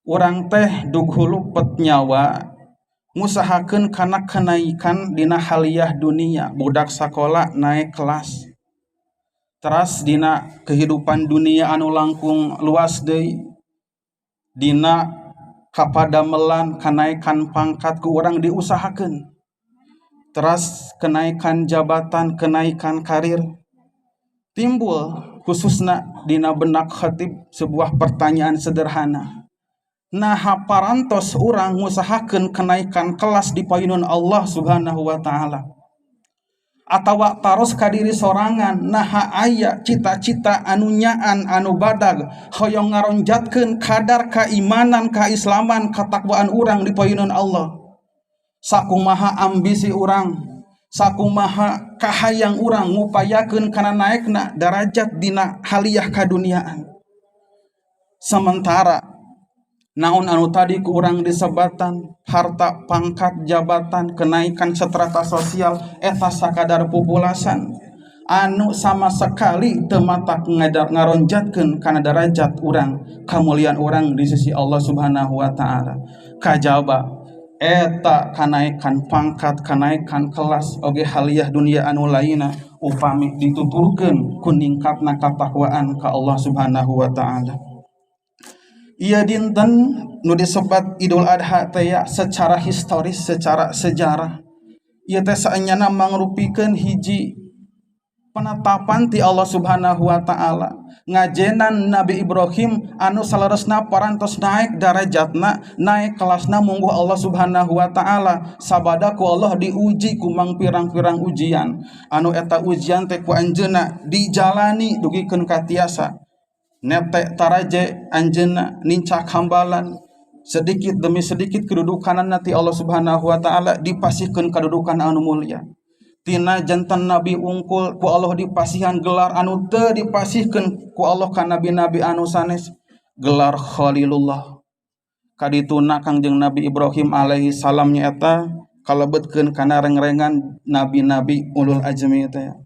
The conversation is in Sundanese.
Urang teh dug hulupet nyawa ngusahakeun kana kenaikan dina haliyah dunia. Budak sakola naik kelas, teras dina kehidupan dunia anu langkung luas deui, dina kapadamelan kenaikan pangkat ku urang diusahakeun, teras kenaikan jabatan, kenaikan karir. Timbul khususna dina benak khatib sebuah pertanyaan sederhana: nah, parantos urang ngusahakeun kenaikan kelas di payunun Allah Subhanahu wa Ta'ala atawa taros ka diri sorangan? Nah, aya cita-cita anu nyaan, anu badag, hoyong ngaronjatkeun kadar keimanan, keislaman, katakwaan urang di payunun Allah? Sakumaha ambisi urang, sakumaha kahayang urang ngupayakeun kana naekna darajat dina haliyah kaduniaan, sementara naon anu tadi ku urang disebatan, harta, pangkat, jabatan, kenaikan strata sosial, eta sakadar pupulasan anu sama sekali teu matak ngaronjatkeun kana darajat urang, kemuliaan urang di sisi Allah Subhanahu wa Taala. Kajaba eta kanaikan pangkat, kenaikan kelas oge haliyah dunia anu lainna, upami dituturkeun ku ningkatna katakwaan ka Allah Subhanahu wa Taala. Ieu dinten nu disebat Idul Adha teh ya, secara historis, secara sejarah, ieu teh saenyana mangrupikeun hiji penetapan ti Allah Subhanahu wa Taala ngajenan Nabi Ibrahim anu saleresna parantos naik darajatna, naik kelasna mungguh Allah Subhanahu wa Taala, sabada ku Allah diuji ku mangpirang-pirang ujian anu eta ujian teh ku anjeunna dijalani dugikeun ka tiasa netek taraje. Anjeunna nincak hambalan sedikit demi sedikit kedudukan nanti Allah Subhanahu wa Taala dipasihkeun kedudukan anu mulia. Tina janten nabi ungkul, ku Allah dipasihan gelar anu teu dipasihkeun ku Allah ka nabi-nabi anu sanes, gelar Khalilullah. Kadituna Kangjeng Nabi Ibrahim alaihi salam nyaeta kalebetkeun kana rengrengan nabi-nabi ulul azmi teh.